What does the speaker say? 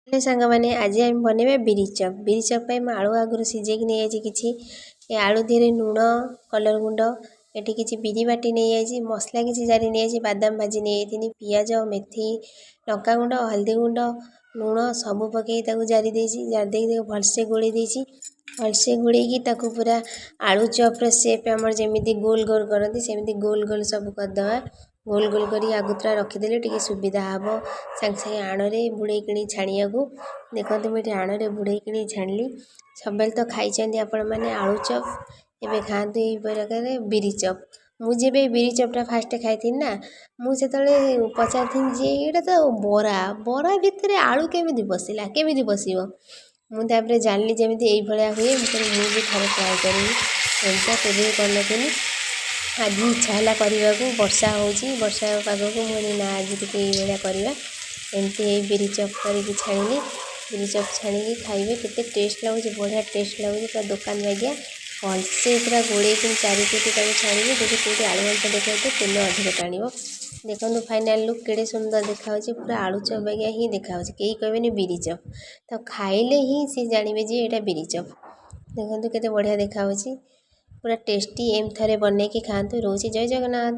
ହେ ସାଙ୍ଗମାନେ, ଆଜି ଆମେ ବନେଇବା ବିରି ଚପ୍। ବିରି ଚପ୍ ପାଇଁ ମୁଁ ଆଳୁ ଆଗରୁ ସିଝେଇକି ନେଇଯାଇଛି କିଛି। ଏ ଆଳୁ ଦେହରେ ଲୁଣ, କଲର୍ ଗୁଣ୍ଡ, ଏଠି କିଛି ବିରି ବାଟି ନେଇଯାଇଛି, ମସଲା କିଛି ଜାରି ନେଇଯାଇଛି, ବାଦାମ ଭାଜି ନେଇଯାଇଥିଲି, ପିଆଜ, ମେଥି, ଲଙ୍କାଗୁଣ୍ଡ, ହଳଦୀ ଗୁଣ୍ଡ, ଲୁଣ ସବୁ ପକାଇ ତାକୁ ଜାରି ଦେଇଛି। ଜାରି ଦେଇକି ତାକୁ ଭଲସେ ଗୋଳେଇ ଦେଇଛି। ଭଲସେ ଗୋଳେଇକି ତାକୁ ପୁରା ଆଳୁ ଚପ୍ର ସେପ୍, ଆମର ଯେମିତି ଗୋଲ ଗୋଲ କରନ୍ତି, ସେମିତି ଗୋଲ ଗୋଲ ସବୁ କରିଦେବା। ଗୋଲ ଗୋଲ କରି ଆଗତୁରା ରଖିଦେଲେ ଟିକେ ସୁବିଧା ହେବ ସାଙ୍ଗେ ସାଙ୍ଗେ ଆଣରେ ବୁଡ଼େଇକିଣି ଛାଣିବାକୁ। ଦେଖନ୍ତୁ, ମୁଁ ଏଠି ଆଣରେ ବୁଡ଼େଇକିଣି ଛାଣିଲି। ସବୁବେଳେ ତ ଖାଇଛନ୍ତି ଆପଣମାନେ ଆଳୁ ଚପ୍, ଏବେ ଖାଆନ୍ତୁ ଏଇ ପ୍ରକାରରେ ବିରି ଚପ୍। ମୁଁ ଯେବେ ବିରି ଚପ୍ଟା ଫାଷ୍ଟ ଖାଇଥିଲି ନା, ମୁଁ ସେତେବେଳେ ପଚାରିଥିଲି ଯେ ଏଇଟା ତ ବରା, ବରା ଭିତରେ ଆଳୁ କେମିତି ବସିଲା, କେମିତି ବସିବ? ମୁଁ ତାପରେ ଜାଣିଲି ଯେମିତି ଏଇଭଳିଆ ହୁଏ। ମୁଁ କହିଲି ମୁଁ ବି ଥରେ ଟ୍ରାଏ କରିବି। ଏମିତିଆ କେବେ ବି କରିନଥିଲି, ଆଜି ଇଚ୍ଛା ହେଲା କରିବାକୁ। ବର୍ଷା ହେଉଛି, ବର୍ଷା ପାଗକୁ ମୁଁ କହିଲି ନା, ଆଜି ଟିକେ ଏଇଭଳିଆ କରିବା। ଏମିତି ଏଇ ବିରି ଚପ୍ କରିକି ଛାଣିଲି। ବିରି ଚପ୍ ଛାଣିକି ଖାଇବେ, କେତେ ଟେଷ୍ଟ ଲାଗୁଛି, ବଢ଼ିଆ ଟେଷ୍ଟ ଲାଗୁଛି, ପୁରା ଦୋକାନ ବାଗିଆ। ଭଲସେ ପୁରା ଗୋଳେଇକି ଚାରିପିଟି ତାକୁ ଛାଣିବେ। ଯଦି କେଉଁଠି ଆଳୁ ଅଂଶ ଦେଖାଯାଉଥିବ, ତେଲ ଅଧିକ ଟାଣିବ। ଦେଖନ୍ତୁ, ଫାଇନାଲ୍ ଲୁକ୍ କେଡ଼େ ସୁନ୍ଦର ଦେଖାହେଉଛି, ପୁରା ଆଳୁ ଚପ୍ ବାଗିଆ ହିଁ ଦେଖାହେଉଛି। କେହି କହିବେନି ବିରି ଚପ୍, ତାକୁ ଖାଇଲେ ହିଁ ସେ ଜାଣିବେ ଯେ ଏଇଟା ବିରି ଚପ୍। ଦେଖନ୍ତୁ, କେତେ ବଢ଼ିଆ ଦେଖାହେଉଛି, ପୁରା ଟେଷ୍ଟି। ଏମିତି ଥରେ ବନେଇକି ଖାଆନ୍ତୁ। ରହୁଛି, ଜୟ ଜଗନ୍ନାଥ।